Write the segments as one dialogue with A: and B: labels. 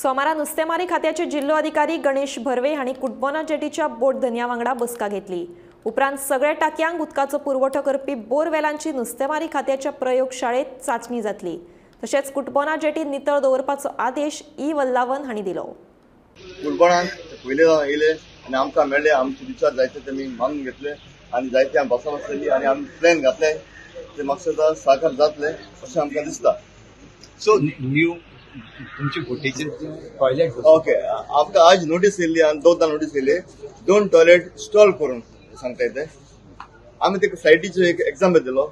A: सोमारा नुस्तेमारी खात्याचे जिल्लो अधिकारी गणेश भरवे हांणी कुटबोना जेटीच्या बोट धनया वांगडा बसका घेतली. उपरांत सगळ्या टाकयांक उदकाचो पुरवठो करपी बोरवेलांची नुस्तेमारी खात्याच्या प्रयोगशाळेत चांचणी जातली. तशेंच कुटबोना जेटी नितळ दवरपाचो आदेश ई वल्लावन हांणी दिलो.
B: कुटबोणाक पयले येयले आनी आमकां मेळ्ळे, आमचे विचार जायते तेमी मागून घेतले आनी जायते आमी बसा बसलेली आनी आमी प्लॅन घातले ते म्हाका साकार जातले अशें आमकां दिसता.
C: सो न्यू तुमचे बोटीचे टॉयलेट
B: ओके, आमकां आज नोटीस येयल्ली आनी दोनदां नोटीस येयली, दोन टॉयलेट इन्स्टॉल करून सांगता ते. आमी तेका फ्लायटीचो एक एग्जाम्पल दिलो.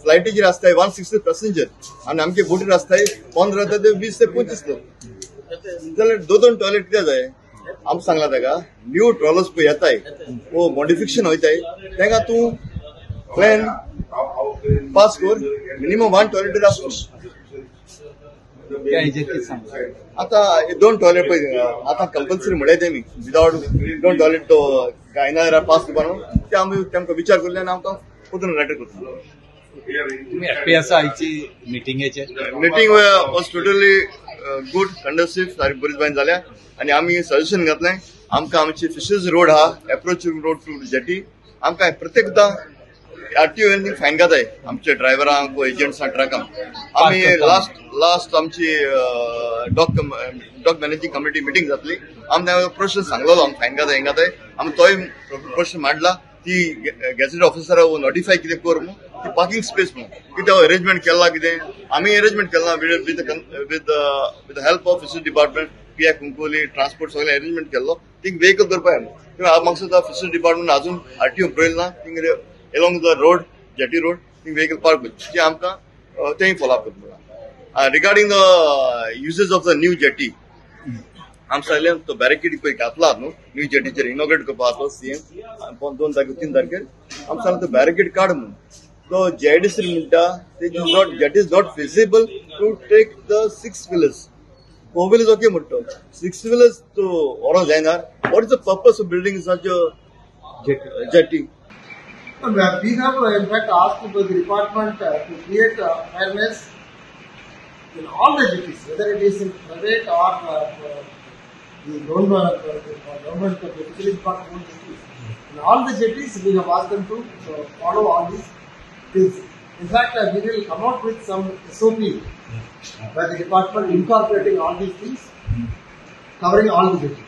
B: फ्लायटीचेर आसताय 160 पॅसेंजर आनी आमचे बोटीर आसताय 15 ते 20 ते 25 लोक. जाल्यार दोन दोन टॉयलेट कित्याक जाय? आमकां सांगला ताका न्यू ट्रॉलर्स पळय येताय वो मॉडिफिकेशन वयताय, तांकां तूं प्लॅन पास कर, मिनिमम 1 टॉयलेट आसतो. आता दोन टॉयलेट पळय आतां कंपल्सरी म्हणले तेमी विदावट दोन टॉयलेट तो गायना पास करपा न्हू, ते आमी तांकां विचार करले आनी आमकां परतून लेटर करता.
C: तुम्ही एफपीएसआयची मिटिंगेचे
B: meeting was totally good, conducive, सारकी बरीच बायन जाल्या आनी आमी सजेशन घातलें. आमकां आमची फिशरीज रोड आहा, एप्रोच रोड टू जेटी, आमकां प्रत्येकदां आरटीओ फायन घाताय आमच्या ड्रायव्हरांक, एजंट्सांक, ट्रकांक. आमी लास्ट आमची डॉक मॅनेजिंग कमिटी मिटींग जातली, आमी तांकां प्रश्न सांगलेलो आमी फायन घाताय हें घाताय, आमी तोय प्रश्न मांडला. ती गॅझेट ऑफिसरा नोटिफाय कितें कर म्हणून, ती पार्किंग स्पेस म्हणून कितें अरेंजमेंट केला, कितें आमी अरेंजमेंट केला with with help of fishery department, P I Cuncolim, transport सगळें अरेंजमेंट केल्लो. थिंग वेहिकल करपाक जाय. म्हाका फिशरी डिपार्टमेंट अजून आरटीओ पळयलें ना, thing along the road, jetty road, thing vehicle park करची ती आमकां तेंय फॉलोअप करता. Regarding the usage of the new jetty, आम सांगलें तो बॅरिकेड पळय घातला न्हू न्यू जेटीचेर इनॉग्रेट करपा आसलो सीएम 2 तारखेर 3 तारखेर, आम सांगलें तो बॅरिकेड काड म्हणून. तो जेआयडीसी म्हणटा that is not feasible to take the 6 wheelers, 4 wheelers okay म्हणटा, 6 व्हिलर्स तो व्हरोंक जायना. What is the purpose of building such a jetty?
D: We have in fact asked the department to create awareness in all the jetties, whether it is in private or the government, the fisheries department jetties. In all the jetties, we have asked them to follow all these things. In fact, we will come out with some SOP by the department incorporating all these things, covering all the jetties.